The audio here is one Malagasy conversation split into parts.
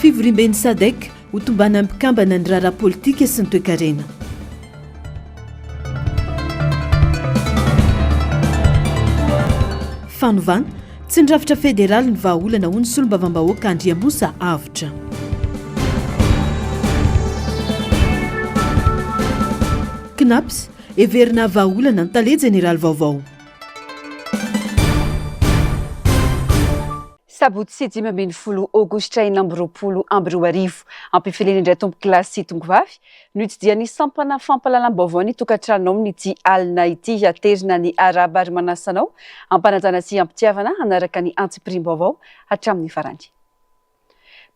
Fivoriamben'ny Sadec, ho tombanan'ny mpikambana ny raharaha politika sy ny toekarena. Fanovana, tsy ny rafitra federaly ny vahaolana hoy ny solombavambahoaka Andriamosa Avotra. Cnaps, heverina vahaolana ny tale jeneraly vaovao. Sabotsy 15 Aogositra 2026, ampifiliana indray tompokolahy sy tongovavy, no hitsidihan'ny sampana fampahalalam-baovao ny tokantranonao amin'ity alina ity. Aterina ny arahaba ary manasa anao am-panajana sy am-pitiavana hanaraka ny antsipiriam-baovao hatramin'ny farany.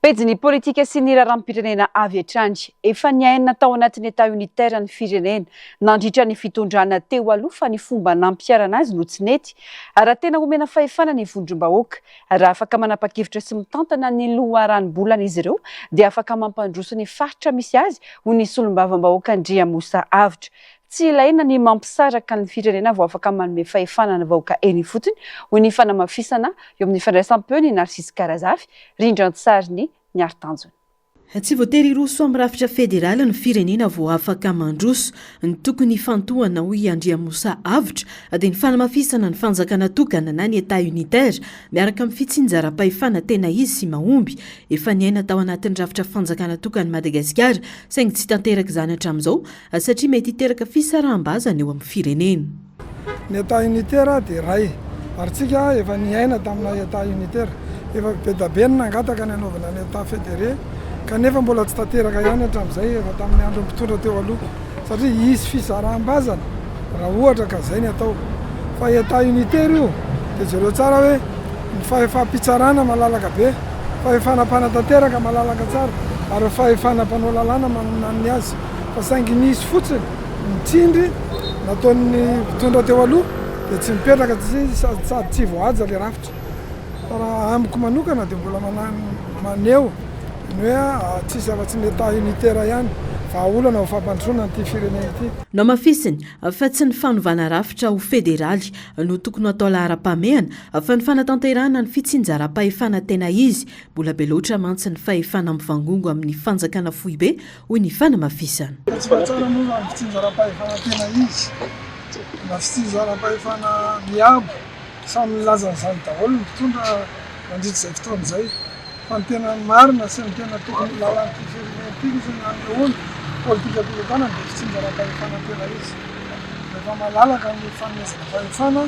Pejin'ny politika sy ny raharaham-pirenena avy hatrany. Efa niaina tao anatin'ny Etat unitaire ny firenena nandritra ny fitondrana teo aloha fa ny fomba nampiharana azy no tsy nety. Raha tena omena fahefana ny vondrom-bahoaka, raha afaka manapa-kevitra sy mitantana ny loharanom-bolany izy ireo dia afaka mampandroso ny faritra misy azy, hoy ny solombavambahoaka Andriamosa Avotra. Tsy ilaina ny mampisaraka ny firenena vao afaka manome fahefana ny vahoaka eny ifotony, hoy ny fanamafisana eo amin'ny fandraisam-peon'i Narcisse Karazafy, rindran-tsarin'i Niary Tanjona. Tsy voatery hiroso amin'ny rafitra federaly ny firenena vao afaka mandroso. Ny tokony hifantohana, hoy Andriamosa Avotra, dia ny fanamafisana ny fanjakana tokana na ny Etat unitaire miaraka amin'ny fitsinjaram-pahefana tena izy sy mahomby. Efa niaina tao anatin'ny rafitra fanjakana tokan'i Madagasikara, saingy tsy tanteraka izany hatramin'izao satria mety hiteraka fisaraham-bazana eo amin'ny firenena. Ny Etat unitaire dia iray, ary tsika efa niaina tamina Etat unitaire. Efa be da be ny nangataka ny hanaovana ny Etat fédéré, kanefa mbola tsy tanteraka ihany hatramin'izay, efa tamin'ny andron'ny mpitondra teo aloha, satria hisy fisaraham-bazana raha ohatra ka izay ny atao. Fa Etat unitaire io dia jereo tsara hoe ny fahefam-pitsarana malalaka be, fahefana mpanatanteraka malalaka tsara, ary fahefana mpanao lalàna manana ny azy. Fa saingy nisy fotsiny ny tsindry nataon'ny mpitondra teo aloha dia tsy mipetraka sady tsy voahaja ilay rafitra. Fa raha amiko manokana dia mbola maneho ny hoe tsisy afa-tsy ny Etat unitaire ihany vahaolana ho fampandrosoana an'ity firenena ity. Nohamafisiny fa tsy ny fanovana rafitra ho federaly no tokony ho atao laharam-pahamehana fa ny fanatanterahana ny fitsinjaram-pahefana tena izy. Mbola be loatra mantsy ny fahefana mivangongo amin'ny fanjakana foibe, hoy ny fanamafisana. Tsy mba tsara moa raha ny fitsinjaram-pahefana tena izy na fitsinjaram-pahefana miabo, samy nilaza an'izany daholo ny mpitondra nandritra izay fotoana izay, fa ny tena marina sy ny tena tokony ho lalan'ity firenena ity kosa ny hanehoana politikam-pitantanana dia fitsinjaram-pahefana tena izy. Rehefa malalaka ny fanomezana fahefana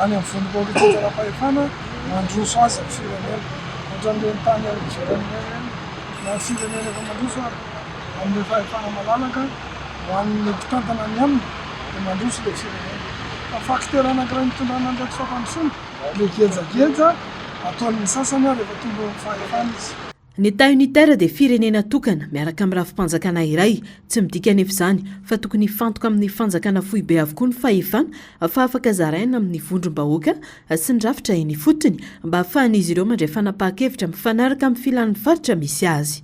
any amin'ny vondrom-bahoaka itsinjaram-pahefana, mandroso azy ny firenena. Ohatran'ireny tany any ivelany ireny. na ny firenena efa mandroso ary amin'ilay fahefana malalaka ho an'ny mpitantana any aminy dia mandroso ilay firenena. Fa facteur anankiray nitondrana an'ireto fampandrosoana ilay gejageja ataon'ny sasany rehefa tonga eo amin'ny fahefana izy. Ny Etat unitaire dia firenena tokana miaraka amin'ny rafi-panjakana iray. Tsy midika anefa izany fa tokony hifantoka amin'ny fanjakana foibe avokoa ny fahefana fa afaka zaraina amin'ny vondrom-bahoaka sy ny rafitra eny ifotony mba hahafahan'izy ireo mandray fanapahan-kevitra mifanaraka amin'ny filan'ny faritra misy azy.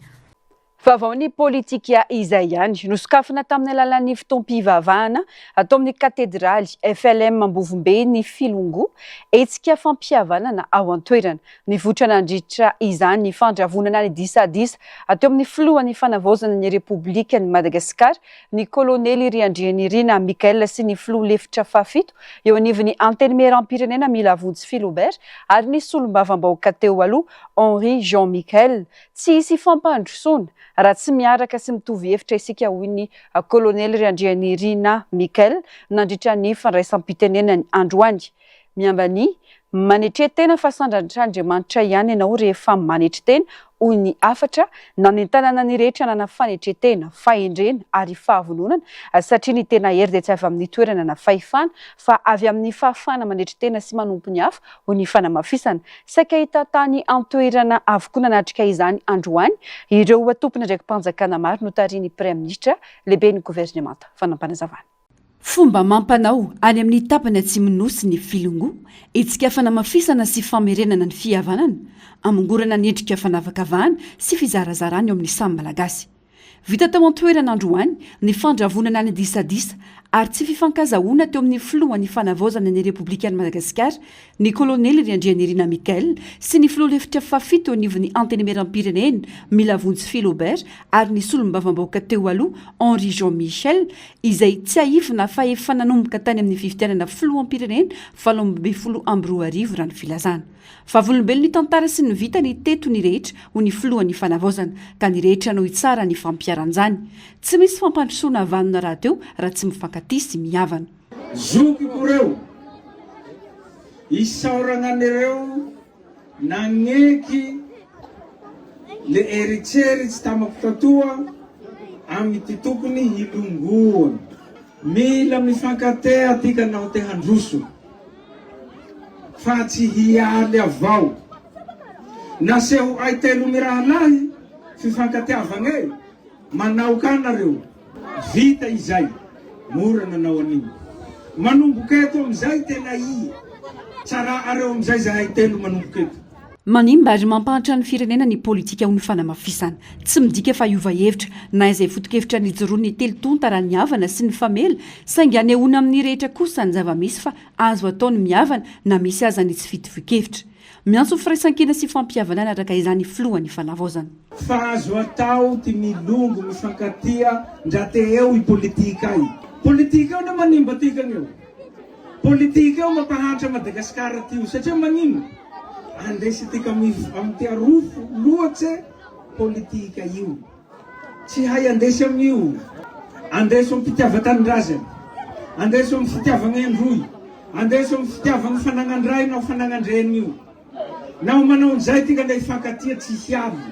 Vaovao ny politika izay ihany. Nosokafina tamin'ny alalan'ny fotoam-pivavahana atao amin'ny katedraly FLM Ambovombe ny Filongo, hetsika fampihavanana ao an-toerana. Nivoitra nandritra izany ny fandravonana ny disadisa teo amin'ny filohan'ny fanavaozana ny Repoblikan'i Madagasikara, ny Kolonely Riandrianirina Michael sy ny filoha lefitra fahafito eo anivon'ny Antenimierampirenena Milavonjy Philobert ary ny solombavambahoaka teo aloha Henri Jean Michael. Tsy hisy fampandrosoana raha tsy miaraka sy mitovy hevitra isika hoy ny Kolonely Riandrianirina Michael nandritra ny fandraisam-pitenenany androany. Miambania, manetre tena fa sandratr'Andriamanitra ihany ianao rehefa manetry tena, hoy ny hafatra nanentanana ny rehetra hanana fanetren-tena, fahendrena ary fahavononana, satria ny tena hery dia tsy avy amin'ny toerana na fahefana, fa avy amin'ny fahafahana manetry tena sy manompo ny hafa, hoy ny fanamafisana. Saika hita tany an-toerana avokoa nanatrika izany androany ireo tompon'andraiki-panjakana maro notarihin'ny Praiminisitra, lehiben'ny governemanta. Fanampinazavana. Fomba amam-panao any amin'ny tapany atsimon'ny Nosy ny Filongo, hetsika fanamafisana sy famerenana ny fihavanana, hamongorana ny endrika fanavakavahana sy fizarazarana eo amin'ny samy Malagasy. Vita tao an-toerana androany ny fandravonana ny disadisa ary tsy fifankazahoana teo amin'ny filohan'ny Fanavaozana ny Repoblikan'i Madagasikara, ny Kolonely Randrianirina Michael sy ny filoha lefitra fahafito eo anivon'ny Antenimierampirenena, Milavonjy Philobert ary ny solombavambahoaka teo aloha, Henri Jean Michel, izay tsiahivina fa efa nanomboka tany amin'ny fifidianana filoham-pirenena 2018 raha ny filazana. Vavolombelon'ny tantara sy ny vitany teto ny rehetra ho ny filohan'ny fanavaozana, ka ny rehetra no hitsara ny fampiharan'izany. Tsy misy fampandrosoana vanona rahateo raha tsy mifankatia sy mihavana. Zokiko reo, isaoragna anareo nagneky le eritseritsy tamako tatoa amy ty tokony hilongoa. Mila mifankatea tika naho te handroso fa tsy hialy avao. Naseho'ay telo mirahalahy fifankatiavagney, manao ka nareo. Vita izay, mora nanao an'igny. Manomboka eto amizay tena i tsara'areo amizay zahay telo manomboka eto. Manimba ary mampahantra ny firenena ny politika hoy ny fanamafisana. Tsy midika fa hiova hevitra na izay foto-kevitra nijoroan'ny telo tonta raha nihavana sy nifamela, saingy hanehoana amin'ny rehetra kosa ny zava-misy fa azo atao ny mihavana na misy aza ny tsy fitovian-kevitra. Miantso firaisankina sy fampihavanana araka izany filohan'ny fanavaozana. Fa azo atao ty milongo mifankatia ndra te eo i politikay. Politika io ne manimba atikagna io. Politika io mampahantra Madagascar ty io satria magnino? Andesintika amy ty arofo loatse politika io. Tsy hay andesy amin'io. Andeso am pitiavan-tanindrazana. Andeso am fitiavagna androy. Andeso am fitiavagna fanagnan-dray naho fanagnan-dreny io. Naho manao an'izay tika le hifankatia tsy hiady.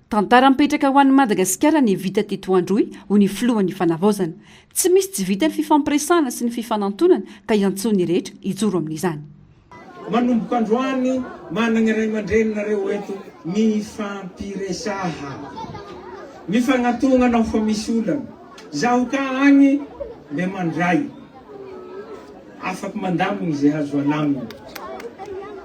Tantara mipetraka ho an'i Madagasikara ny vita teto Androy, hoy ny filohan'ny Fanavaozana. Tsy misy tsy vita ny fifampiresahana sy ny fifanantonana ka iantsoany ny rehetra hijoro amin'izany. Manomboka androany managna ray aman-dreny nareo eto mifampiresaha, mifagnatogna naho fa misy olana. Zaho ka agny mbe mandray, afaky mandamigny ze azo alamigny.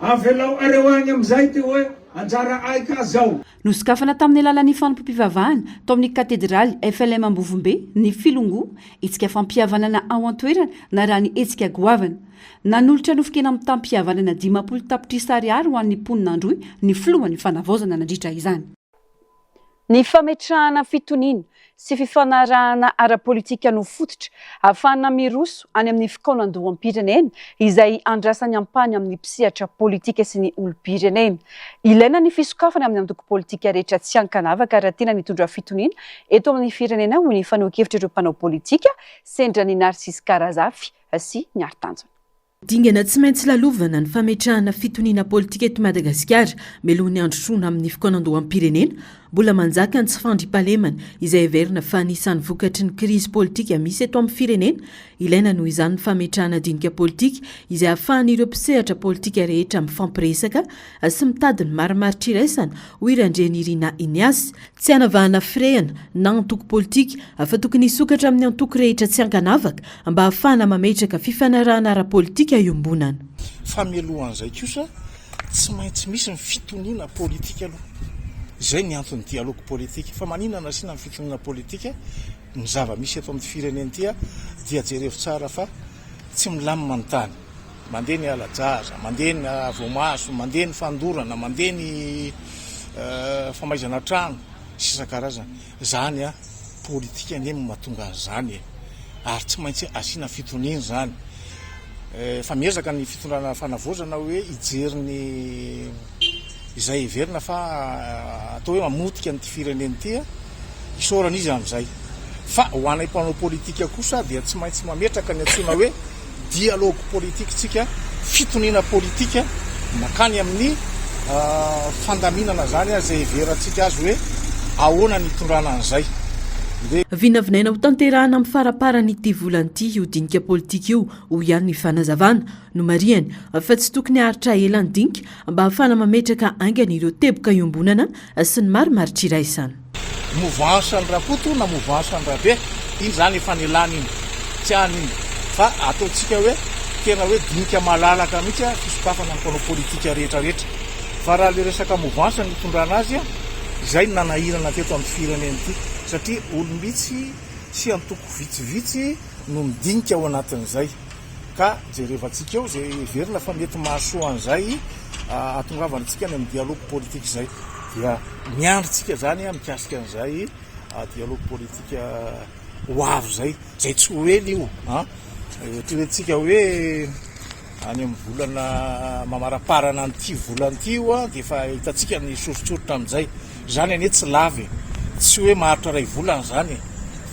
Avelao areo agny amizay ty hoe anjara ay ka zao. Nosokafana tamin'ny alalan'ny fanompoam-pivavahana tao amin'ny katedraly FLM Ambovombe ny Filongoa, hetsika fampihavanana ao an-toerana narahan'ny hetsika goavana. Nanolotra nofon-kena mitam-pihavanana 50 tapitrisa ariary ho an'ny mponina Androy ny filohan'ny fanavaozana nandritra izany. Ny fametrahana fitoniana sy fifanarahana ara-politika no fototra ahafahana miroso any amin'ny fikaonandoham-pirenena izay andrasan'ny ampahany amin'ny mpisehatra politika sy ny olom-pirenena. Ilaina ny fisokafana amin'ny antoko politika rehetra tsy ankanavaka raha tiana ny hitondra fitoniana eto amin'ny firenena hoy ny fanehoan-kevitr'ireo mpanao politika sendra ny Narcisse Karazafy sy ny Haritanjona. Dingana tsy maintsy lalovana ny fametrahana fitoniana politika eto Madagasikara mialoha ny handrosoana amin'ny fikaonandoham-pirenena. Mbola manjaka ny tsy fandriampahalemana izay heverina fa anisan'ny vokatry ny krizy politika misy eto amin'ny firenena. Ilaina noho izany ny fametrahana dinika politika izay ahafahan'ireo mpisehatra politika rehetra mifampiresaka sy mitady ny marimaritra iraisana, hoy Randrianirina Ignace. Tsy hanavahana firehana na antoko politika fa tokony hisokatra amin'ny antoko rehetra tsy ankanavaka mba hahafahana mametraka fifanarahana ara-politika iombonana. Fa mialohan'izay kosa tsy maintsy misy ny fitoniana politika aloha. Izay ny anton'ny dialogue politique. Fa maninona no asiana ny fitoniana politika? Ny zava-misy eto amin'ity firenena ity dia jerevo tsara fa tsy milamina ny tany. Mandeha ny hala-jaza, mandeha ny voamaso, mandeha ny fandorana, mandeha ny famaizana trano sy isan-karazany. Izany an, politika anie no mahatonga an'izany e! Ary tsy maintsy asiana fitoniana izany. Efa miezaka ny fitondrana fanavaozana hoe hijery ny izay heverina fa atao hoe mamotika an'ity firenena ity, isaorana izy amin'izay. Fa ho anay mpanao politika kosa dia tsy maintsy mametraka ny antsoina hoe dialogue politique tsika, fitoniana politika makany amin'ny fandaminana zany izay heverantsika azy hoe ahoana ny hitondrana an'izay. Vinavinaina ho tanterahana amin'ny faramparan'ity volana ity io dinika politika io, hoy ihany ny fanazavana. Nomarihany fa tsy tokony haharitra ela ny dinika mba hahafahana mametraka haingana ireo teboka iombonana sy ny marimaritra iraisana. Mouvance an'i Rakoto na mouvance an'i Rabe, iny zany efa nelany iny, tsy any iny, fa ataontsika hoe tena hoe dinika malalaka mihitsy fisokafana ny mpanao politika rehetra rehetra, fa raha le resaka mouvance no itondrana azy, izay no nanahirana teto amin'ity firenena ity, satria olom-bitsy sy antoko vitsivitsy. no midinika ao anatin'izay ka jerevantsika eo izay heverina fa mety mahasoa an'izay hahatongavana antsika any amin'ny dialogue politique izay. Dia miandry tsika izany mikasika an'izay dialogue politique ho avy izay, izay tsy ho ela io an! Eritreretintsika hoe any amin'ny volana mamaraparana an'ity volana ity io dia efa hitantsika ny soritsoritra amin'izay. Izany anie tsy lava e! Tsy hoe maharitra iray volana izany e!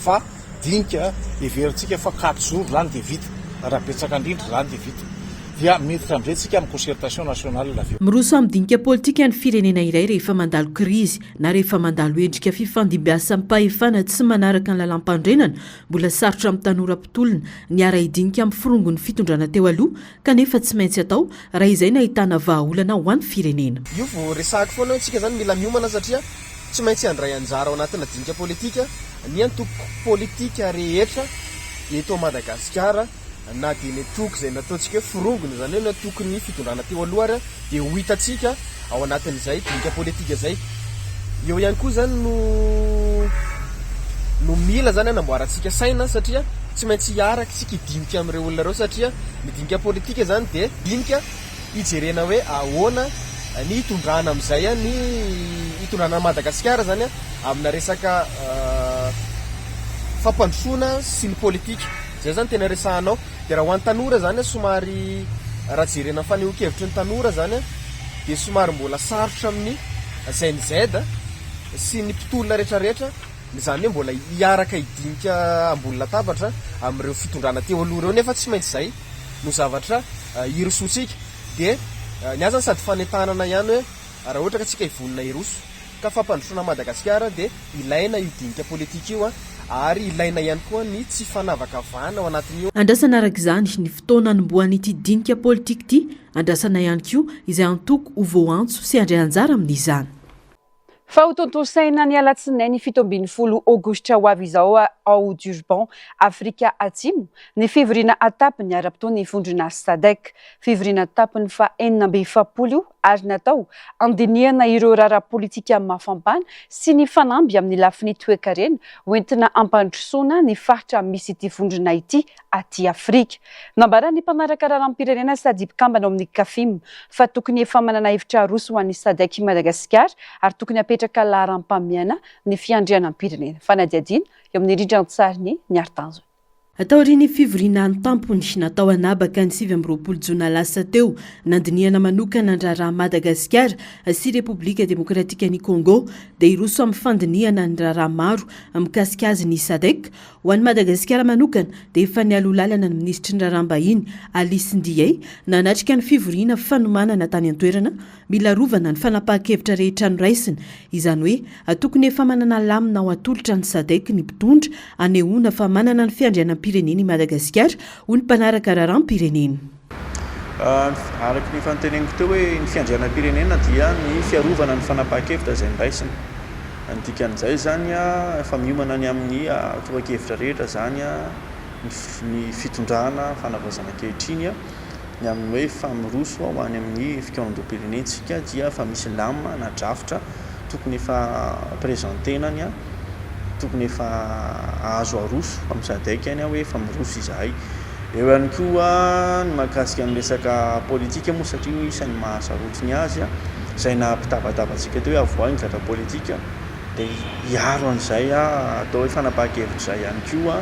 Fa dinika heverintsika fa quatre jours izany dia vita, raha betsaka indrindra izany dia vita. Dia miditra amin'izay tsika amin'ny concertation nationale avy eo. Miroso amin'ny dinika politika ny firenena iray rehefa mandalo krizy na rehefa mandalo endrika fifandimbiasam-pahefana tsy manaraka ny lalàmpanorenana. Mbola sarotra amin'ny tanora mpitolona ny hiara-hidinika amin'ny firongon'ny fitondrana teo aloha kanefa tsy maintsy atao raha izay no ahitana vahaolana ho an'ny firenena. Io vao resahako foana hoe tsika zany mila miomana satria tsy maintsy handray anjara ao anatina dinika politika ny antoko politika rehetra eto Madagasikara na dia ny antoko izay nataontsika hoe forongony izany hoe ny antokon'ny fitondrana teo aloha ary dia ho hitantsika ao anatin'izay dinika politika izay. Eo ihany koa izany no no mila izany hanamboarantsika saina satria tsy maintsy hiaraka isika hidinika amin'ireo olona ireo satria ny dinika politika izany dia dinika hijerena hoe ahoana ny hitondrana amin'izay ny hitondrana an'i Madagasikara izany amina resaka fampandrosoana sy ny politika. Izay izany tena resahana ao. Dia raha ho an'ny tanora izany somary raha jerena ny fanehoan-kevitry ny tanora izany dia somary mbola sarotra amin'ny Gen Z sy ny mpitolona rehetrarehetra izany hoe mbola hiaraka hidinika ambony latabatra amin'ireo fitondrana teo aloha ireo nefa tsy maintsy izay no zavatra hirosoantsika. Dia ny ahy izany sady fanentanana ihany hoe raha ohatra ka tsika hivonona hiroso ka fampandrosoana an'i Madagasikara dia ilaina io dinika politika io ary ilaina ihany koa ny tsy fanavakavahana ao anatin'io. Andrasana araka izany ny fotoana hanombohan'ity dinika politika ity, andrasana ihany koa izay antoko ho voaantso sy handray anjara amin'izany. Fa hotontosaina ny alatsinainy 17 aogositra ho avy izao ao Durban, Afrika Atsimo, ny fivoriana an-tampony ara-potoan'ny vondrona Sadec. Fivoriana an-tampony faha 46 io ary natao handinihana ireo raharaha politika mafampana sy ny fanamby amin'ny lafiny toekarena hoentina hampandrosoana ny faritra misy ity vondrona ity aty Afrika. Nambaran'ny mpanaraka raharaham-pirenena sady mpikambana ao amin'ny Cafim fa tokony efa manana hevitra aroso ho an'ny Sadec i Madagasikara ary tokony hapetraka laharam-pahamehana ny fiandrianam-pirenena. Fanadihadiana eo amin'ny rindran-tsarin'i Niary Tanjona. Taorian'ny fivoriana an-tampony natao an'habaka ny 29 jona lasa teo, nandinihana manokana ny raharaha Madagasikara sy Repoblika Demokratikan'i Congo, dia hiroso amin'ny fandinihana ny raharaha maro mikasika azy ny Sadec Ho an'i Madagasikara manokana dia efa nialoha lalana ny minisitry ny Raharaham-bahiny, Alice Ndiaye, nanatrika ny fivoriana fanomanana tany an-toerana, mila arovana ny fanapahan-kevitra rehetra noraisina, izany hoe tokony efa manana lamina ho atolotra ny Sadec ny mpitondra hanehoana fa manana ny fiandrianam-pirenena i Madagasikara, hoy ny mpanaraka raharaham-pirenena. Araka ny efa noteneniko teo hoe ny fiandrianam-pirenena dia ny fiarovana ny fanapahan-kevitra izay noraisina. Ny dikan'izay izany efa miomana ny amin'ny torohevitra rehetra izany ny fitondrana fanavaozana ankehitriny ny amin'ny hoe efa miroso ho any amin'ny fikaonandoham-pirenena isika dia efa misy lamina na drafitra tokony efa présenter-na ny tokony efa azo aroso amin'ny Sadec any hoe efa miroso izahay. Eo ihany koa ny mahakasika ny resaka politika moa satria io isan'ny mahasarotiny azy, izay nampitabataba antsika teo hoe avoahy ny gadra politika dia hiaro an'izay atao hoe fanapahan-kevitra izay ihany koa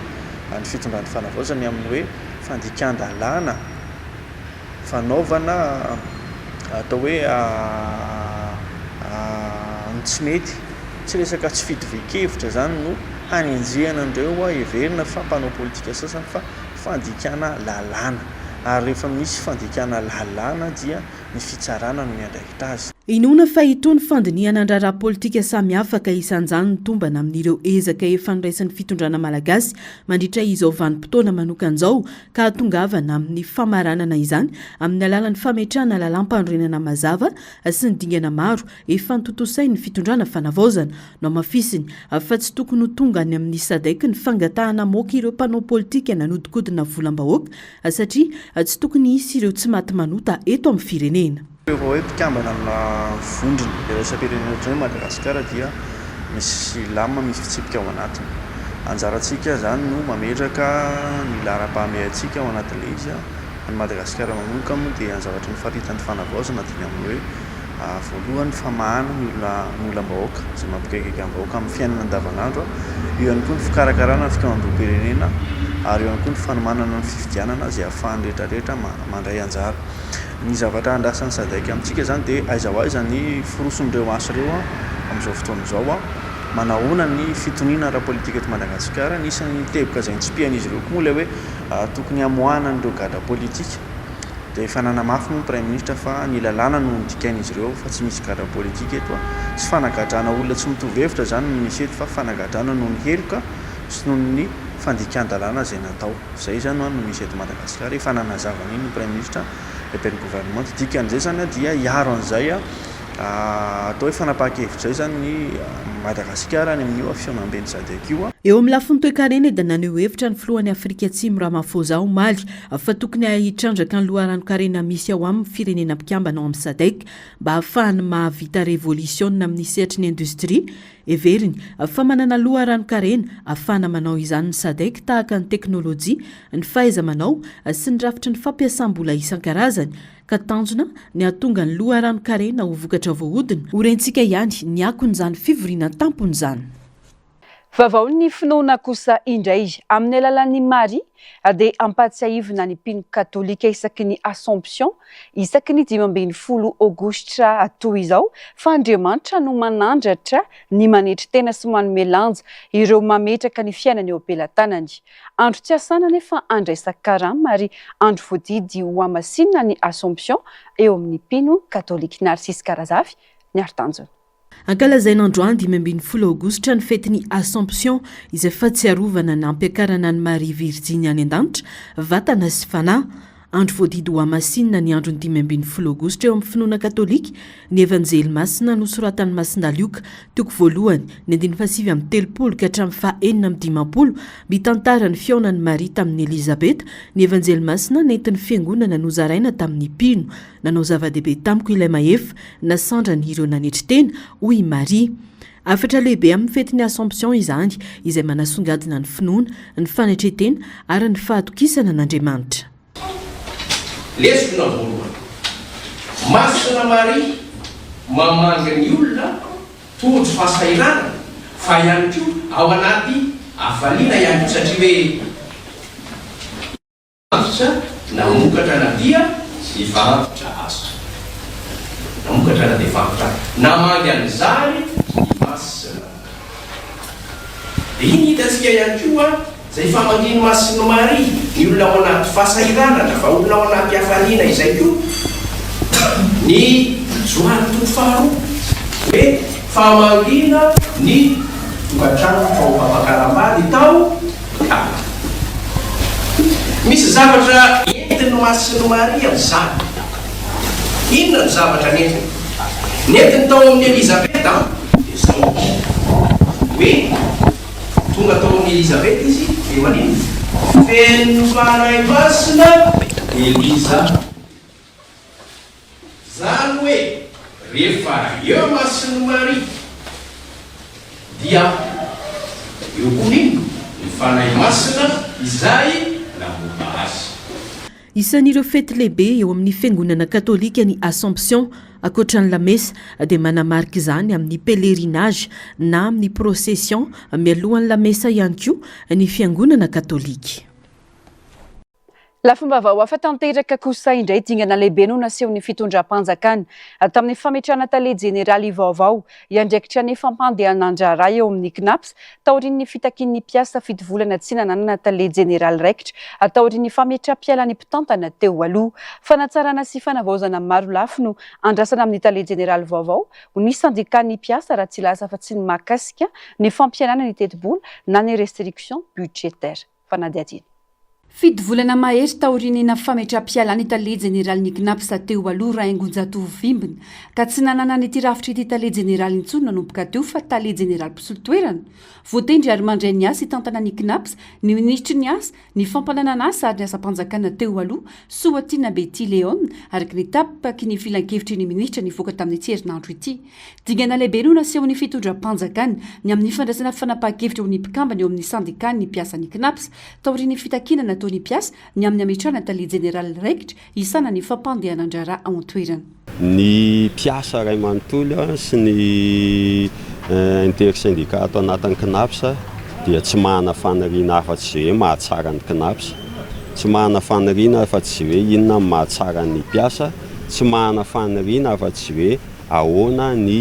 ny fitondran'ny fanavaozana ny amin'ny hoe fandikan-dalàna fanaovana atao hoe ny tsy mety, tsy resaka tsy fitovian-kevitra izany no hanenjehana an'ireo heverina fa mpanao politika sasany fa fandikana lalàna ary rehefa misy fandikana lalàna dia ny fitsarana no miandraikitra azy. Inoana fa itony fandinihana ny raharaha politika samihafa ka isan'izany ny tombana amin'ireo ezaka efa noraisin'ny fitondrana malagasy mandritra izao vanim-potoana manokana izao ka hahatongavana amin'ny famaranana izany amin'ny alalan'ny fametrahana lalàmpanorenana mazava sy ny dingana maro efa notontosain'ny fitondrana fanavaozana. Nohamafisiny fa tsy tokony ho tonga any amin'ny Sadec ny fangatahana hamoaka ireo mpanao politika nanodinkodina volam-bahoaka satria tsy tokony hisy ireo tsy maty manota eto amin'ny firenena. Rehefa hoe mpikambana amina vondrona iraisam-pirenena ohatran'ny hoe Madagasikara dia misy lamina, misy fitsipika ao anatiny. Anjarantsika izany no mametraka ny laharam-pahamehantsika ao anatin'ilay izy. An'i Madagasikara manoka moa dia ny zavatra nofaritan'ny fanavaozana dia ny amin'ny hoe voalohany famahana ny olona ny olam-bahoaka izay mampikaikaika ny vahoaka amin'ny fiainana andavanandro. Eo ihany koa ny fikarakarana ny fikaonandoham-pirenena ary eo ihany koa ny fanomanana ny fifidianana izay ahafahan'ny rehetra rehetra mandray anjara. Ny zavatra andrasan'ny Sadec amintsika izany dia aiza ho aiza ny firoson'ireo asa ireo amin'izao fotoana izao. Manahoana ny fitoniana ara-politika eto Madagasikara? Anisan'ny teboka izay nitsipihan'izy ireo koa moa ilay hoe tokony hamoahana an'ireo gadra politika. Dia efa nanamafy moa ny Praiminisitra fa ny lalàna no nodikain'izy ireo fa tsy misy gadra politika eto. Tsy fanagadrana olona tsy mitovy hevitra izany no misy eto fa fanagadrana noho ny heloka sy noho ny fandikan-dalàna izay natao. Izay izany no misy eto Madagasikara. Efa nanazava an'iny ny Praiminisitra, lehiben'ny governemanta. Dikan'izay izany dia hiaro an'izay atao hoe fanapahan-kevitra izay izany ny Madagasikara any amin'io fihaonamben'ny Sadec io. Eo amin'ny lafiny toekarena dia naneho hevitra ny filohan'i Afrika Atsimo Ramaphosa omaly fa tokony hitrandraka ny loharanon-karena misy ao aminy firenena mpikambana ao amin'ny Sadec mba hahafahany mahavita revolisiona amin'ny sehatry ny indostria. Heveriny fa manana loharanon-karena ahafahana manao izany ny Sadec tahaka ny teknolojia, ny fahaiza-manao sy ny rafitry ny fampiasam-bola isan-karazany ka tanjona ny hahatonga ny loharanon-karena ho vokatra voahodina. Ho rentsika ihany ny akon'izany fivoriana an-tampony izany. Vaovaon'ny finoana kosa indray, amin'ny alalan'i Maria dia ampahatsiahivina ny mpino katolika isaky ny Assomption, isaky ny 15 aogositra toy izao, fa Andriamanitra no manandratra ny manetry tena sy manome lanja ireo mametraka ny fiainany eo am-pelatanany. Andro tsy asana nefa andraisan-karama ary andro voadidy hohamasinina ny Assomption eo amin'ny mpino katolika. Narcisse Karazafy, Niaro Tanjona. Ankalazaina androany 15 aogositra ny fetin'ny Assomption izay fahatsiarovana ny nampiakarana an'i Maria Virjiny any an-danitra, vatana sy fanahy. Andro voadidy hohamasinina ny andron'ny 15 aogositra eo amin'ny finoana katolika, ny Evanjely Masina nosoratan'i Masindahy Lioka, toko voalohany, ny andininy faha-39 ka hatramin'ny faha-56, mitantara ny fihaonan'i Maria tamin'i Elizabeta, ny Evanjely Masina nentin'ny Fiangonana nozaraina tamin'ny mpino. Nanao zava-dehibe tamiko ilay Mahefa, nasandrany ireo nanetry tena, hoy i Maria. Hafatra lehibe amin'ny fetin'ny Assomption izany, izay manasongadina ny finoana, ny fanetren-tena ary ny fahatokisana an'Andriamanitra. Lesona voalohany, Masina Maria mamangy ny olona tojo fahasahiranana fa ihany koa ao anaty hafaliana ihany koa satria hoe, Antitra namokatra na dia efa antitra aza. Namokatra na dia efa antitra aza. Namangy an'izany ny Masina. Dia iny hitantsika ihany koa izay famangian'i Masin'i Maria ny olona ao anaty fahasahiranana fa olona ao anaty hafaliana izay koa ny Joany toko faharoa hoe famangiana ny tokantrano tao am-pampakaram-bady tao Ka. Misy zavatra entin'i Masin'i Maria amin'izany. Inona no zavatra nentiny? Nentiny tao amin'i Elizabeta dia izao, hoe tonga tao amin'i Elizabeta izy dia maninona? Feno Fanahy Masina Elizabeta. Zany hoe rehefa eo Masin'i Maria dia eo koa ny inona? Ny Fanahy Masina izay namomba azy. Isan'ireo fety lehibe eo amin'ny Fiangonana Katolika ny Assomption. Ankoatra ny lamesa dia manamarika izany amin'ny pèlerinage na amin'ny procession mialohan'ny lamesa ihany koa ny Fiangonana Katolika. Lafim-baovao hafa tanteraka kosa indray dingana lehibe no nasehon'ny fitondram-panjakana tamin'ny fametrahana tale jeneraly vaovao hiandraikitra ny fampandehanan-draharaha eo amin'ny Cnaps taorian'ny fitakian'ny mpiasa fito volana tsy nananana tale jeneraly raikitra taorian'ny fametraham-pialan'ny mpitantana teo aloha. Fanatsarana sy fanavaozana maro lafy no andrasana amin'ny tale jeneraly vaovao ho ny sendikan'ny mpiasa raha tsy hilaza afa-tsy ny mahakasika ny fampihenana ny tetibola na ny restriction budgétaire. Fanadihadiana. Fito volana mahery taorian'ny fametraham-pialan'ny tale jeneralin'ny Cnaps teo aloha Rahaingonjatovo Vimbina, ka tsy nanana an'ity rafitra ity tale jeneraly intsony nanomboka teo fa tale jeneraly mpisolo toerana. Voatendry ary mandray ny asa hitantana ny Cnaps ny minisitry ny asa, ny fampananana asa ary ny asam-panjakana teo aloha, Soatiana Betty Léone, araka ny tapaky ny filankevitry ny minisitra nivoaka tamin'ity herinandro ity. Dingana lehibe no nasehon'ny fitondram-panjakana ny amin'ny fandraisana fanapahan-kevitra ho ny mpikambana eo amin'ny sendikan'ny mpiasan'ny Cnaps, taorian'ny fitakiana nataon'ny mpiasa ny amin'ny hametrahana tale jeneraly raikitra hisahana ny fampandehanan-draharaha ao an-toerana. Ny mpiasa iray manontolo sy ny intersyndicat ato anatin'ny Cnaps dia tsy manana faniriana afa-tsy izay hoe mahatsara ny Cnaps, tsy manana faniriana afa-tsy izay hoe inona no mahatsara ny mpiasa, tsy manana faniriana afa-tsy izay hoe Ahoana ny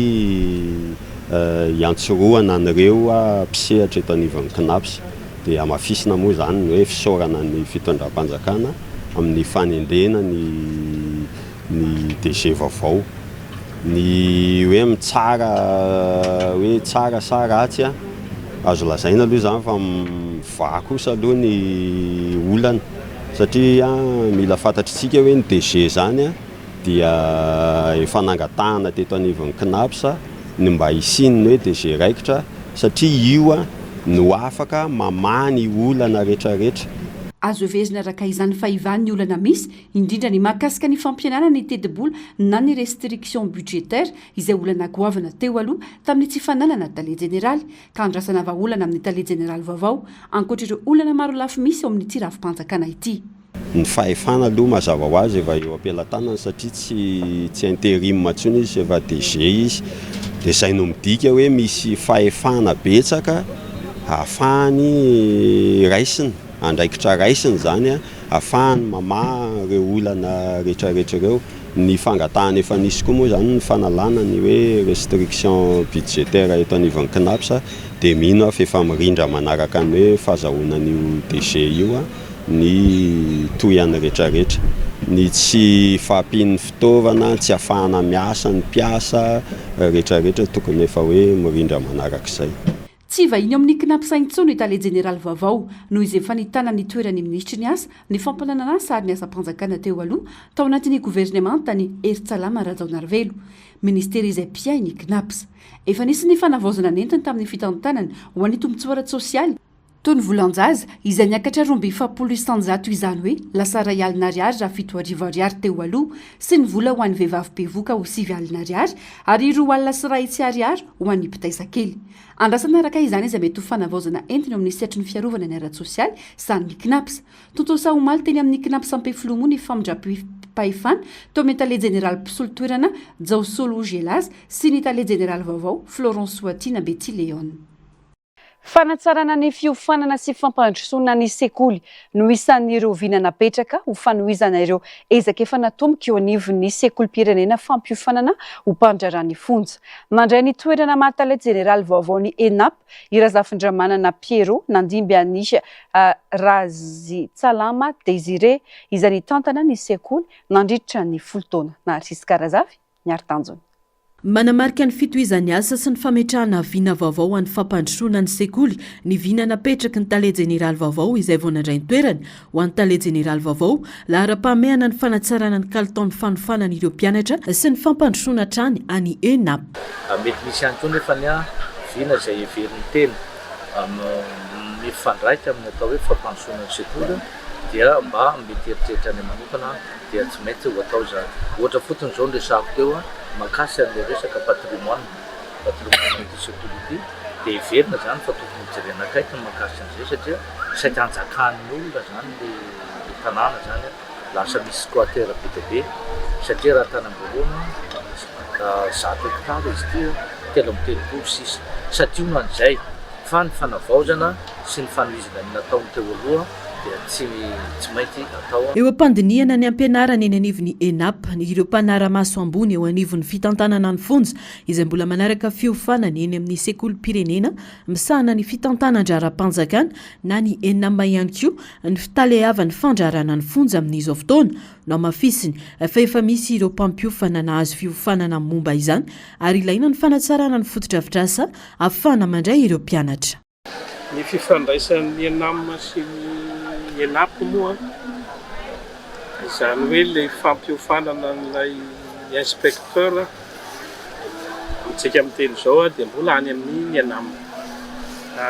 hiantsorohana an'ireo mpisehatra eto anivon'ny Cnaps? Dia hamafisina moa izany ny hoe fisaorana ny fitondram-panjakana amin'ny fanendrena ny ny DG vaovao. Ny hoe mitsara hoe tsara sa ratsy, azo lazaina aloha izany fa mivaha kosa aloha ny olana satria mila fantatr'isika hoe ny DG izany dia efa nangatahana teto anivon'ny Cnaps ny mba hisian'ny hoe DG raikitra satria io no afaka mamaha ny olana retraretra. Azo heverina araka izany fa hivaha ny olana misy, indrindra ny mahakasika ny fampihenana ny tetibola na ny restriction budgétaire izay olana goavana teo aloha tamin'ny tsy fananana tale jeneraly ka andrasana vahaolana amin'ny tale jeneraly vaovao ankoatra ireo olana marolafy misy ao amin'ity rafi-panjakana ity. Ny fahefana aloha mazava ho azy efa eo am-pelatanany satria tsy tsy interim intsony izy efa DG izy dia izay no midika hoe misy fahefana betsaka ahafahany raisina, andraikitra raisiny izany ahafahany mamaha ireo olana rehetrarehetra ireo. Ny fangatahana efa nisy koa moa izany ny fanalana ny hoe restriction budgétaire eto anivon'ny Cnaps dia mino aho fa efa mirindra manaraka ny hoe fahazahoana an'io DG io. ny tohiny rehetrarehetra, ny tsy fahampian'ny fitaovana, tsy ahafahana miasa ny mpiasa rehetrarehetra tokony efa hoe mirindra manarak'izay. Tsy vahiny ao amin'ny Cnaps intsony ny tale jeneraly vaovao noho izy efa nitana ny toeran'ny minisitry ny asa, ny fampananan'asa ary ny asam-panjakana teo aloha tao anatin'ny governemanta ny Herintsalama Rajaonarivelo, minisitera izay mpiahy ny Cnaps. Efa nisy ny fanavaozana nentiny tamin'ny fitantanana ho an'ny tombontsoa ara-tsosialy, Toy ny volan-jaza, izay niakatra 42% izany hoe lasa 1 alina ariary raha 7000 ariary teo aloha, sy ny vola ho an'ny vehivavy bevoka ho 9 alina ariary ary 102 alina ariary ho an'ny mpitaiza kely. Andrasana araka izany izay mety ho fanavaozana entiny eo amin'ny sehatry ny fiarovana ny ara-tsosialy sahanin'ny Cnaps. Tontosa omaly teny amin'ny Cnaps Ampefiloha moa ny famindram-pahefana teo amin'ny tale jeneraly mpisolo toerana Jaosolo Gélase sy ny tale jeneraly vaovao Florence Soatiana Betty Léone. Fanatsarana ny fiofanana sy fampandrosoana ny sekoly no isan'ireo vina napetraka ho fanohizana ireo ezaka efa natomboka eo anivon'ny sekolim-pirenena fampiofanana ho mpandraharaha ny fonja. Nandray ny toerana maha tale jeneraly vaovao ny Enap i Razafindramanana Pierrot nandimby an'i Razitsalama Désiré izay nitantana ny sekoly nandritra ny folo taona. Naharisika Razafy niaro tanjona. Manamarika ny fitohizan'ny asa sy ny fametrahana vina vaovao ho an'ny fampandrosoana ny sekoly ny vina napetraky ny tale jeneraly vaovao izay vao nandray ny toerany. Ho an'ny tale jeneraly vaovao, laharam-pahamehana ny fanatsarana ny kalitaon'ny fanofanana ireo mpianatra sy ny fampandrosoana hatrany any ENAP. Mety misy ihany koa nefa ny vina izay heverin'ny tena mifandraika amin'ny atao hoe fampandrosoana ny sekoly dia mba mety eritreritra ny manokana dia tsy maintsy ho atao izany. Ohatra fotsiny izao ny resahako teo mahakasika an'ilay resaka patrimoine, patrimoine an'ity sekoly ity dia heverina izany fa tokony hojerena akaiky ny mahakasika an'izay satria saika anjakan'ny olona izany ilay tanàna izany, lasa misy squatter be dia be satria raha tany am-boalohany 100 hectares izy ity, 33 sisa. Santionany izay fa ny fanavaozana sy ny fanohizana ny nataony teo aloha dia tsy tsy maintsy atao. Eo am-pandinihana ny hampianarana eny anivon'ny Enap, ireo mpanara-maso ambony eo anivon'ny fitantanana ny fonja izay mbola manaraka fiofanana eny amin'ny sekolim-pirenena misahana ny fitantanan-draharaham-panjakana na ny Enam ihany koa ny fitaleavan'ny fandraharahana ny fonja amin'izao fotoana. Nohamafisiny fa efa misy ireo mpampiofana nahazo fiofanana momba izany ary ilaina ny fanatsarana ny fotodrafitrasa ahafahana mandray ireo mpianatra. Ny fifandraisan'ny Enam sy ny ENAP moa, izany hoe ilay fampiofanana an'ilay inspecteur amintsika miteny izao dia mbola any amin'ny ENAM.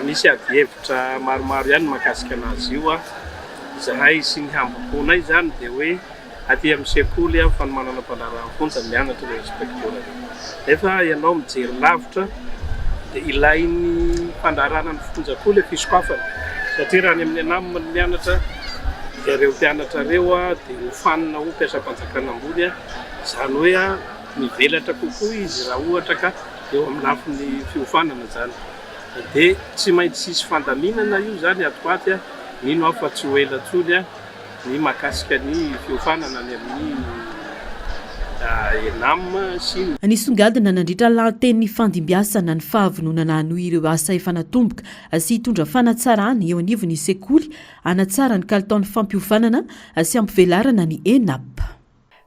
Misy adihevitra maromaro ihany mahakasika anazy io. Izahay sy ny hambom-ponay izany dia hoe Aty amin'ny sekoly aho fanomanana mpandraharaha fonja mianatra ireo inspecteur ireo. Nefa ianao mijery lavitra dia ilain'ny fandraharahana ny fonja koa ilay fisokafana satria raha any amin'ny ENAM no mianatra dia ireo mpianatra ireo dia hofanina ho mpiasam-panjakana ambony, izany hoe mivelatra kokoa izy raha ohatra ka eo amin'ny lafiny fiofanana izany. Dia tsy maintsy hisy fandaminana io izany ato ho ato, mino aho fa tsy ho ela intsony. ny mahakasika ny fiofanana any amin'ny ENAM sy ny. Nisongadina nandritra ny lahateny nifandimbiasana ny fahavononana hanohy ireo asa efa natomboka sy hitondra fanatsarana eo anivon'ny sekoly hanatsara ny kalitaon'ny fampiofanana sy hampivelarana ny ENAP.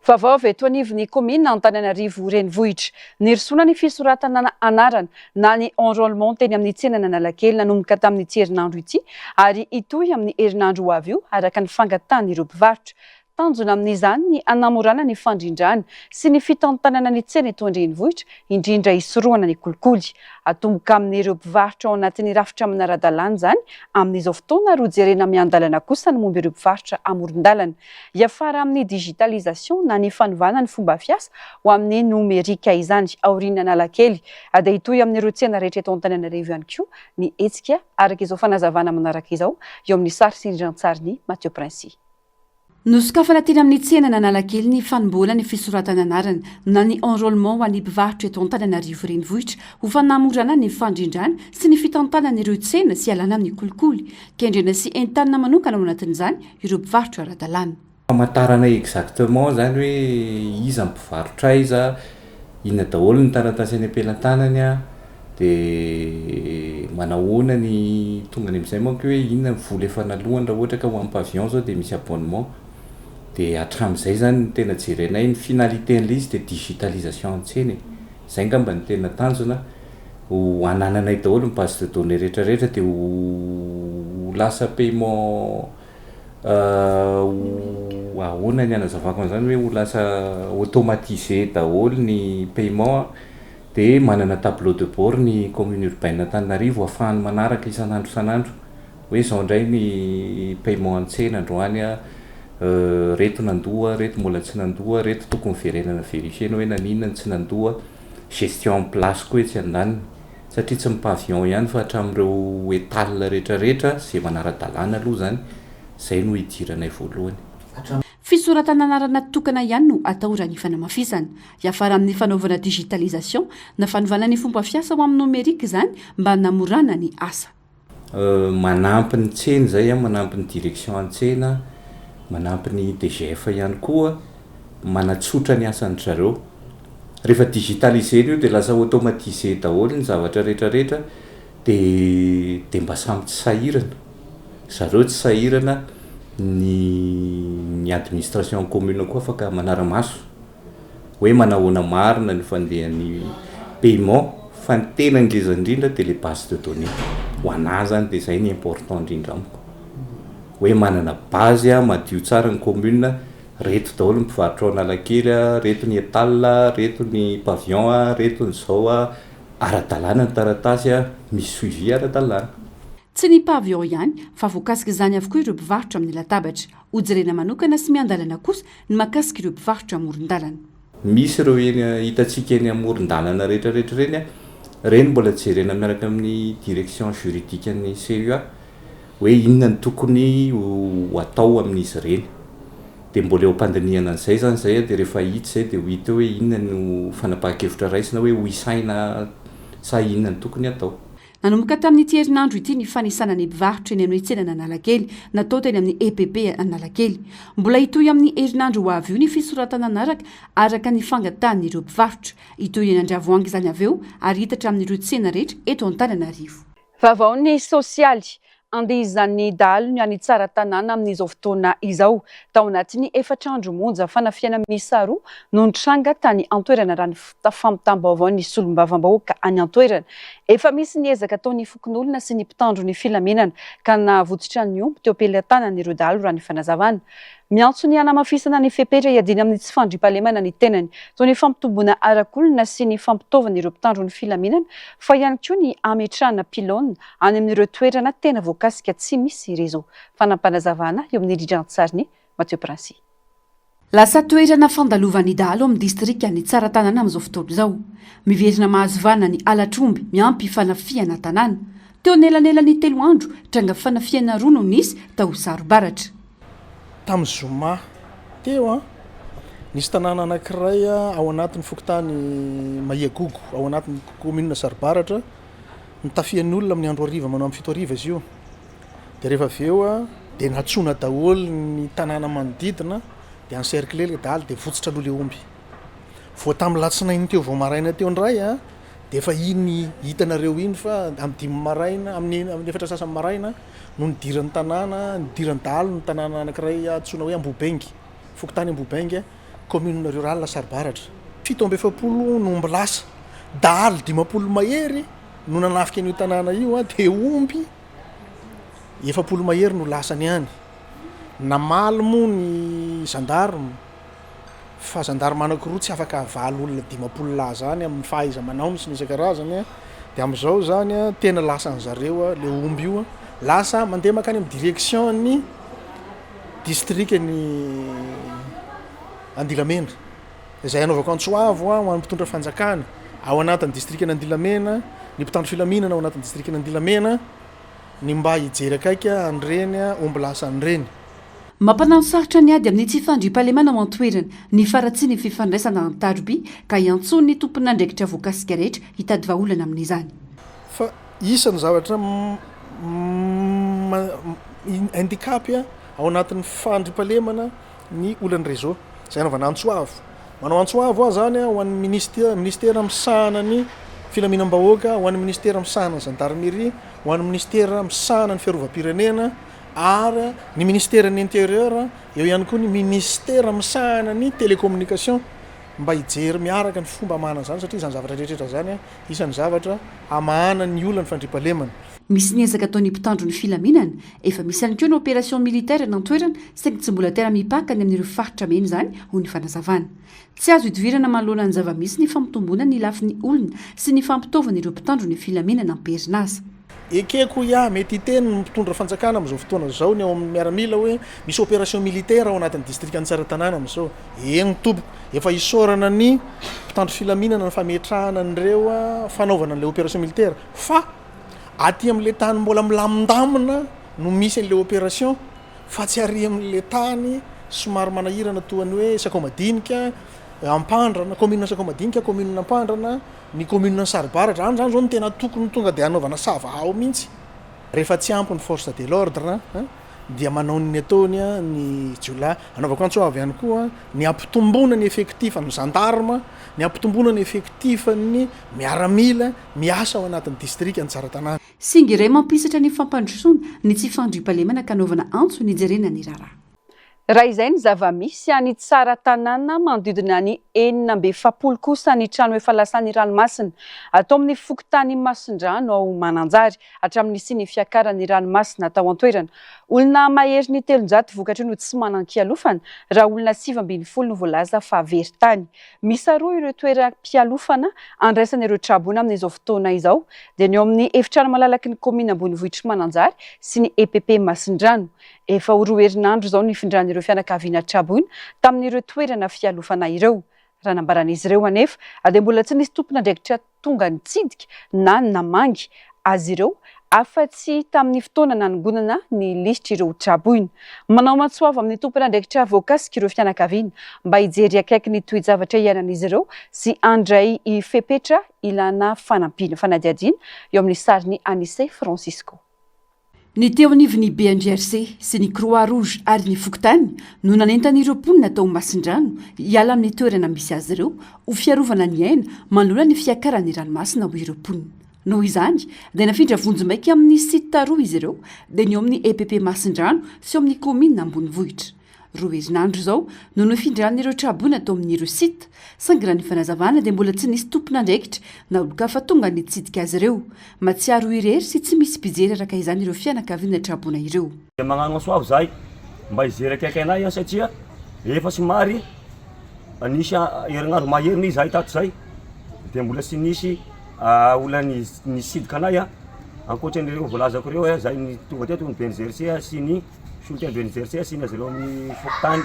Vaovao avy eto anivon'ny kaominina Antananarivo Renivohitra. Nirosoana ny fisoratana anarana na ny enrôlement teny amin'ny tsenan'Analakely nanomboka tamin'ity herinandro ity ary hitohy amin'ny herinandro ho avy io araka ny fangatahan'ireo mpivarotra. Tanjona amin'izany ny hanamorana ny fandrindrana sy ny fitantanana ny tsena eto an-drenivohitra, indrindra hisorohana ny kolikoly. Atomboka amin'ireo mpivarotra ao anatin'ny rafitra manara-dalàna izany amin'izao fotoana ary hojerena miandalana kosa ny momba ireo mpivarotra amoron-dalana. Hiafara amin'ny digitalisation na ny fanovana ny fomba fiasa ho amin'ny nomerika izany. Aorian'ny Analakely dia hitohy amin'ireo tsena rehetra eto Antananarivo ihany koa ny hetsika araka izao fanazavana manaraka izao eo amin'ny sary sy rindran-tsarin'i Mathieu Princi. Nosokafana teny amin'ny tsenan'Analakely ny fanombohana ny fisoratana anarana na ny enrôlement ho an'ny mpivarotra eto Antananarivo Renivohitra ho fanamorana ny fandrindrana sy ny fitantanana ireo tsena sy hialana amin'ny kolikoly. Kendrena sy entanina manokana ao anatin'izany ireo mpivarotra ara-dalàna. Famantarana exactement zany hoe iza ny mpivarotra aiza, inona daholo ny taratasy any am-pelatanany an, de manahoana ny tonga any amin'izay manko hoe inona ny vola efa nalohany raha ohatra ka ho an'ny pavillon zao de misy abonnement, de hatramin'izay zany no tena jerenay, ny finalité an'ilay izy de digitalisation ny tsena e, zay angamba no tena tanjona, ho anananay daholo ny base de données rehetra rehetra de ho lasa paiement Ho ahoana ny hanazavako an'izany hoe ho lasa automatisé daholo ny paiement dia manana tableau de bord ny commune urbaine Antananarivo ahafahany manaraka isan'andro isan'andro hoe izao indray ny paiement an-tsena androany a, reto nandoa, reto mbola tsy nandoa, reto tokony verenana verifier-na hoe naninona no tsy nandoa, gestion en place koa etsy andaniny. Satria tsy ny pavillon ihany fa hatramin'ireo étal rehetra rehetra izay manara-dalàna aloha izany, izay no hidiranay voalohany. Fisoratana anarana tokana ihany no atao raha ny fanamafisana. Hiafara amin'ny fanaovana digitalisation na fanovana ny fomba fiasa ho amin'ny nomerika izany mba hanamorana ny asa. Manampy ny tsena izay an, manampy ny direction an-tsena, manampy ny DGF ihany koa, manatsotra ny asan-dry zareo. Rehefa digitaliser-na io dia lasa automatiser daholo ny zavatra rehetra rehetra dia dia mba samy tsy sahirana. Zareo tsy sahirana, ny ny administration commune koa afaka manara-maso. hoe manahoana marina ny fandehan'ny paiement fa ny tena ngeza indrindra dia le base de données, ho anah zany dia zay ny important indrindra amiko, hoe manana base aho madio tsara ny commune, reto daholo ny mpivarotra ao Analakely a, reto ny etal a, reto ny pavillon a, reto ny zao a, ara-dalàna ny taratasy a, misy suivi ara-dalàna. Tsy ny pavillon ihany fa voakasik'izany avokoa ireo mpivarotra amin'ny latabatra. Hojerena manokana sy miandalana kosa ny mahakasika ireo mpivarotra amoron-dalana. Misy ireo eny hitantsika eny amoron-dalana rehetra rehetra ireny, ireny mbola jerena miaraka amin'ny direction juridique an'ny CUA hoe inona no tokony ho atao amin'izy ireny. Dia mbola eo am-pandinihana an'izay izany izay dia rehefa hita izay dia ho hita eo hoe inona no fanapahan-kevitra raisina hoe ho isaina sa inona no tokony hatao. Nanomboka tamin'ity herinandro ity ny fanisana ny mpivarotra eny amin'ny tsenan'Analakely, natao teny amin'ny EPP Analakely. Mbola hitohy amin'ny herinandro ho avy io ny fisoratana anaraka araka ny fangatahan'ireo mpivarotra. Hitohy eny Andravoahangy izany avy eo ary hitatra amin'ireo tsena rehetra eto Antananarivo. Vaovaon'ny sosialy. Andihizan'ny dahalo ny any Tsaratanàna amin'izao fotoana izao. Tao anatin'ny efatra andro monja, fanafihana miisa roa no nitranga tany an-toerana raha ny fampitam-baovaon'ny solombavambahoaka any an-toerana. Efa misy ny ezaka ataon'ny fokonolona sy ny mpitandro ny filaminana ka nahavotsitra ny omby teo am-pelatanan'ireo dahalo raha ny fanazavana. Miantso ny hanamafisana ny fepetra hiadiana amin'ny tsy fandriampahalemana ny tenany, toy ny fampitomboana arak'olona sy ny fampitaovana ireo mpitandro ny filaminana, fa ihany koa ny hametrahana pylône any amin'ireo toerana tena voakasika tsy misy réseau. Fanampinazavana eo amin'ny rindran-tsarin'i Mathieu Princi. Lasa toerana fandalovan'ny dahalo amin'ny distrikan'i Tsaratanàna amin'izao fotoana izao. Miverina mahazo vahana ny halatr'omby miampy fanafihana tanàna. Teo anelanelan'ny telo andro, tranga fanafihana roa no nisy tao Sarobaratra. Tamin'ny zoma teo, nisy tanàna anankiray ao anatin'ny fokontany Mahiagogo, ao anatin'ny kaominina Sarobaratra, nitafihan'ny olona amin'ny andro hariva manao amin'ny 7 hariva izy io. Dia rehefa avy eo dia nantsoina daholo ny tanàna manodidina dia encercler ilay dahalo dia votsotra aloha ilay omby. Vao tamin'ny latsinainy teo vao maraina teo indray dia efa iny hitanareo iny fa amin'ny dimy maraina, amin'ny amin'ny efatra sasany maraina no nidiran'ny tanàna, nidiran'ny dahalo ny tanàna anankiray antsoina hoe Ambohibengy, fokontany Ambohibengy, commune rurale Sarobaratra. 47 no omby lasa, dahalo 50 mahery no nanafika an'io tanàna io dia omby 40 mahery no lasany any. Namaly moa ny gendarme fa gendarme anankiroa tsy afaka havaly olona 50 lahy zany amin'ny fahaiza-manaony sy ny isan-karazany dia amin'izao zany tena lasan'ny zareo le omby io, lasa mandeha mankany amin'ny direction ny distrikan'i Andilamena izay anaovako antso avo ho an'ny mpitondra fanjakana ao anatin'ny distrikan'i Andilamena, ny mpitandro filaminana ao anatin'ny distrikan'i Andilamena ny mba hijery akaiky an'ireny omby lasany ireny. Mampanano sarotra ny ady amin'ny tsy fandriampahalemana ao an-toerana ny faharatsian'ny fifandraisana an-taroby ka iantsoan'ny tompon'andraikitra voakasika rehetra hitady vahaolana amin'izany. Fa isan'ny zavatra handicap ao anatin'ny fandriampahalemana ny olan'ny réseau, izay anaovana antso avo. Manao antso avo aho izany ho an'ny minisitera, minisitera misahana ny filaminam-bahoaka, ho an'ny minisitera misahana ny gendarmerie, ho an'ny minisitera misahana ny fiarovam-pirenena ary ny minisiteran'ny intérieur, eo ihany koa ny minisitera misahana ny télécommunication mba hijery miaraka ny fomba hamahana an'izany satria izany zavatra rehetra rehetra izany isan'ny zavatra hamahana ny olan'ny fandriampahalemana. Misy ny ezaka ataon'ny mpitandro ny filaminana, efa misy ihany koa ny opération militaire any an-toerana saingy tsy mbola tena mipaka any amin'ireo faritra mena izany, hoy ny fanazavana. Tsy azo idivirana manoloana ny zava-misy ny fampitomboana ny lafiny olona sy ny fampitaovana ireo mpitandro ny filaminana am-perinasa. Ekeko hoy aho, mety hiteny ny mpitondra fanjakana amin'izao fotoana izao ny ao amin'ny miaramila hoe misy opération militaire ao anatin'ny distrikan'i Tsaratanàna amin'izao. Eny tompoko, efa isaorana ny mpitandro filaminana ny fametrahana an'ireo fanaovana an'ilay opération militaire fa aty amin'ilay tany mbola milamindamina no misy an'ilay opération fa tsy ary amin'ilay tany somary manahirana toa ny hoe Sakoamadinika, Ampandrana, commune Sakoamadinika, commune Ampandrana. Ny commune Saribaratra, any zany zao no tena tokony tonga de hanaovana sava ao mihitsy. Rehefa tsy ampy ny force de l'ordre dia manao ny ataony ny jiolahy. Anaovako antso avo ihany koa ny hampitomboana ny effectif ny gendarme, ny hampitomboana ny effectif ny miaramila miasa ao anatin'ny district ny Tsaratanàna. Singa iray mampisatra ny fampandrosoana ny tsy fandriampahalemana ka anaovana antso nijerena ny raharaha. Raha izay ny zava-misy, any Tsaratanàna, manodidina ny 46 kosa ny trano efa lasan'ny ranomasina, ato amin'ny fokontany Masindrano ao Mananjary, hatramin'ny nisian'ny fiakaran'ny ranomasina tao an-toerana. Olona maherin'ny 300 vokatr'io no tsy manan-kialofana, raha olona 19 no voalaza fa very tany. Miisa roa ireo toeram-pialofana andraisana ireo traboina amin'izao fotoana izao, dia ny ao amin'ny efitrano malalaky ny kaominina ambonivohitr'i Mananjary sy ny EPP Masindrano. Efa ho roa herinandro izao nifindran'ireo fianakaviana traboina tamin'ireo toerana fialofana ireo. Raha nambaran'izy ireo anefa dia mbola tsy nisy tompon'andraikitra tonga nitsidika na namangy azy ireo afa-tsy tamin'ny fotoana nanongonana ny lisitr'ireo traboina. Manao antso avo amin'ny tompon'andraikitra voakasika ireo fianakaviana mba hijery akaiky ny toe-javatra iainan'izy ireo sy handray fepetra ilana fanampiana. Fanadihadiana eo amin'ny sarin'i Anise Francisco. Ny teo anivon'ny BNGRC sy ny Croix Rouge ary ny fokontany no nanentana ireo mponina tao Masindrano hiala amin'ny toerana misy azy ireo ho fiarovana ny aina manoloana ny fiakaran'ny ranomasina hoy ireo mponina. Noho izany, dia nafindra vonjimaika amin'ny site roa izy ireo, dia ny eo amin'ny EPP Masindrano sy eo amin'ny kaominina ambonivohitra. Roa herinandro izao no nifindran'ireo traboina tao amin'ireo site, saingy raha ny fanazavana dia mbola tsy nisy tompon'andraikitra na olon-kafa tonga nitsidika azy ireo. Mahatsiaro ho irery sy tsy misy mpijery araka izany ireo fianakaviana traboina ireo. Dia magnano antso avo zahay mba hijery akaiky anay an satria efa somary nisy herinandro mahery ny zahay tato zay dia mbola tsy nisy olona nisidika anay an, ankoatran'ireo voalazako ireo an, zay tonga teto ny BNGRC sy ny Solontenan'ny BNGRC sy ny azy ireo amin'ny fokontany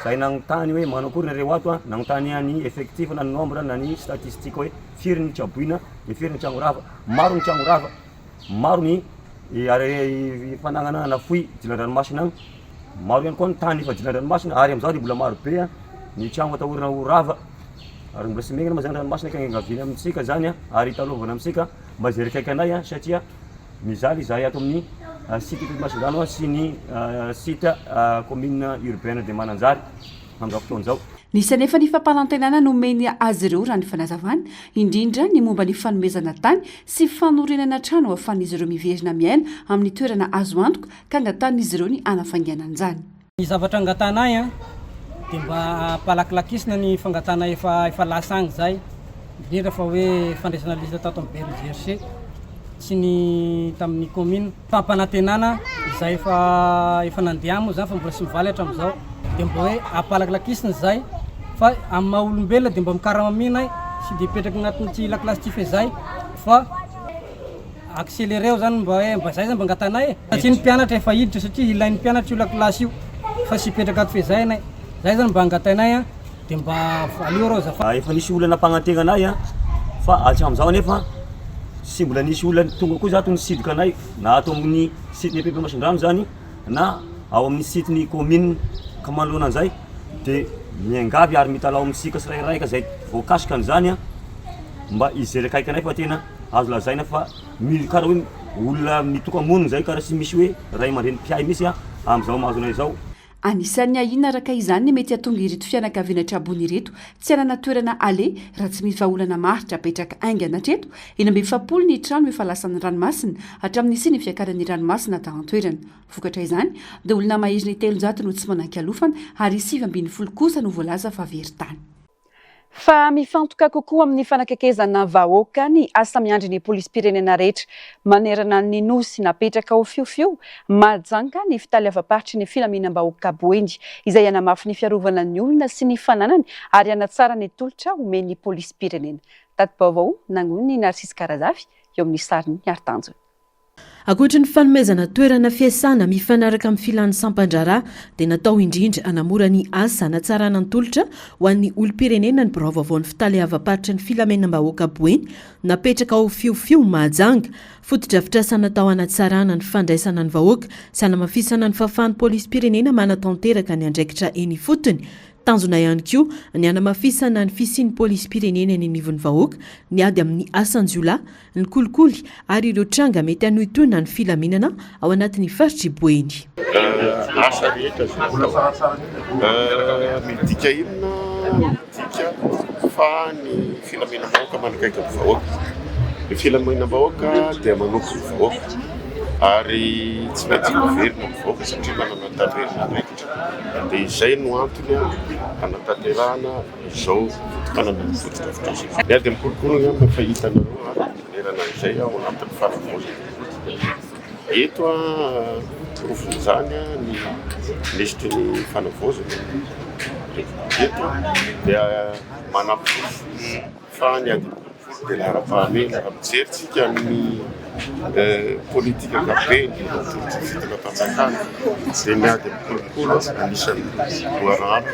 izay nanontany hoe manao akory nareo ato an, nanontany ny effectif na ny nombre na ny statistique hoe firy ny traboina dia firy ny tragno rava, maro ny tragno rava, maro ny fanagnana nafoy dilan-dranomasina agny, maro ihany koa ny tany efa dilan-dranomasina ary amin'izao dia mbola maro be ny tragno atahorana ho rava ary mbola tsy megnana moa zany ranomasina ka iangaviana amintsika zany ary italaovana amintsika mba hijery akaiky anay satria Mijaly izahay ato amin'ny site Epp Masindrano sy ny site commune urbaine de Mananjary amin'izao fotoana izao. Nisy anefa ny fampanantenana nomeny azy ireo raha ny fanazavany, indrindra ny momba ny fanomezana tany sy fanorenana trano ahafahan'izy ireo miverina miaina amin'ny toerana azo antoka ka angatahan'izy ireo ny hanafainganana izany. Ny zavatra angatahanay an, dia mba ampalakilakisina ny fangatahana efa efa lasa agny zay, indrindra fa hoe fandraisana liste tato amin'ny BNGRC sy ny tamin'ny commune. Fampanantenana izay efa efa nandeha moa zany fa mbola tsy mivaly hatramin'izao, dia mba hoe ampalakilakisina izay fa amin'ny maha olombelona dia mba mikarama mihinay sy dia hipetraka agnatin'ity lakilasy ity fehizay fa Accélérer zany mba hoe mba zay zany mba angatahanay e. Satria ny mpianatra efa hiditra satria ilain'ny mpianatra io lakilasy io fa tsy hipetraka ato fehizay anay. Zay zany mba angatahinay an, de mba valio rô azafady. Efa nisy olona nampanantena anay an, fa hatramin'izao anefa tsy mbola nisy olona tonga koa zato nitsidika anay na ato amin'ny site ny EPP Masindrano zany na ao amin'ny site ny commune ka manoloana an'izay de miangavy ary mitalaho amintsika tsirairaika izay voakasika an'izany an mba hijery akaiky anay fa tena Azo lazaina fa mil kara hoe olona mitoka-monina izay kara tsy misy hoe ray aman-dreny mpiahy mihitsy amin'izao mahazo anay izao. Anisan'ny ahiana araka izany ny mety hahatonga ireto fianakaviana traboina ireto tsy hanana toerana aleha raha tsy misy vahaolana maharitra apetraka haingana. Hatreto, 46 ny trano efa lasan'ny ranomasina hatramin'ny nisian'ny fiakaran'ny ranomasina tao an-toerana. Vokatra izany dia olona maherin'ny 300 no tsy manan-kialofana ary 19 kosa no voalaza fa very tany. Fa mifantoka kokoa amin'ny fanakekezana vahoaka ny asa miandry ny polisim-pirenena rehetra manerana ny Nosy. Napetraka ho fiofio Mahajanga ny fitaleavam-paritry ny filaminam-bahoaka Boeny, izay hanamafy ny fiarovana ny olona sy ny fananany ary hanatsara ny tolotra omen'ny polisim-pirenena. Tati-baovao nangonin'i Narcisse Karazafy eo amin'ny sarin'i Haritanjona. Ankoatry ny fanomezana toerana fiasana mifanaraka amin'ny filan'ny sampan-draharaha dia natao indrindra hanamora ny asa hanatsarana ny tolotra ho an'ny olom-pirenena ny birao vaovaon'ny fitaleavam-paritry ny filamenam-bahoaka Boeny napetraka ao Fiofio, Mahajanga. Fotodrafitrasa natao hanatsarana ny fandraisana ny vahoaka sy hanamafisana ny fahafahan'ny polisim-pirenena manatanteraka ny andraikitra eny ifotony. Tanjona ihany koa ny hanamafisana ny fisian'ny polisim-pirenena eny anivon'ny vahoaka, ny ady amin'ny asan-jiolahy, ny kolikoly ary ireo tranga mety hanohintohina ny filaminana ao anatin'ny faritr'i Boeny. Asa rehetra izay atao. Midika inona? Midika fa ny filaminam-bahoaka manakaiky ny vahoaka. Ny filaminam-bahoaka dia manompo ny vahoaka ary tsy maintsy miverina ny vahoaka satria manana tamberin'andraikitra. Dia izay no antony hanatanterahana izao fitokanana ny fotodrafitrasa izao. Ny ady amin'ny kolikoly angamba efa hitanareo manerana an'izay ao anatin'ny fanavaozana politika. Eto porofon'izany ny minisitry ny fanavaozana eto dia manaporofo fa ny ady amin'ny kolikoly dia laharam-pahamehana. Raha mijery tsika ny politika ankapobeny atolotry ny fitondram-panjakana dia ny ady amin'ny kolikoly anisan'ny loharano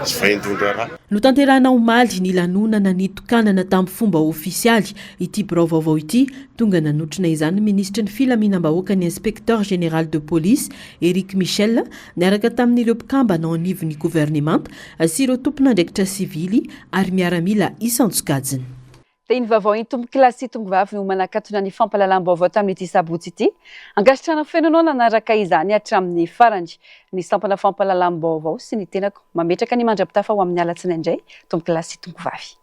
sy vaindohan-draharaha. Notanterahina omaly ny lanonana nitokanana tamin'ny fomba ofisialy ity birao vaovao ity. Tonga nanotrona izany ny minisitry ny Filaminam-bahoaka ny Inspecteur Général de Police, Eric Michel, niaraka tamin'ireo mpikambana ao anivon'ny governemanta sy ireo tompon'andraikitra sivily ary miaramila isan-tsokajiny. Dia ny vaovao intompokolahy sy tongovavy no manakatona ny fampahalalam-baovao tamin'ity sabotsy ity. Ankasitrahana feno anao nanaraka izany hatramin'ny farany. Ny sampana fampahalalam-baovao sy ny tenako mametraka ny mandra-pitafa ho amin'ny alatsinainy indray, tompokolahy sy tongovavy.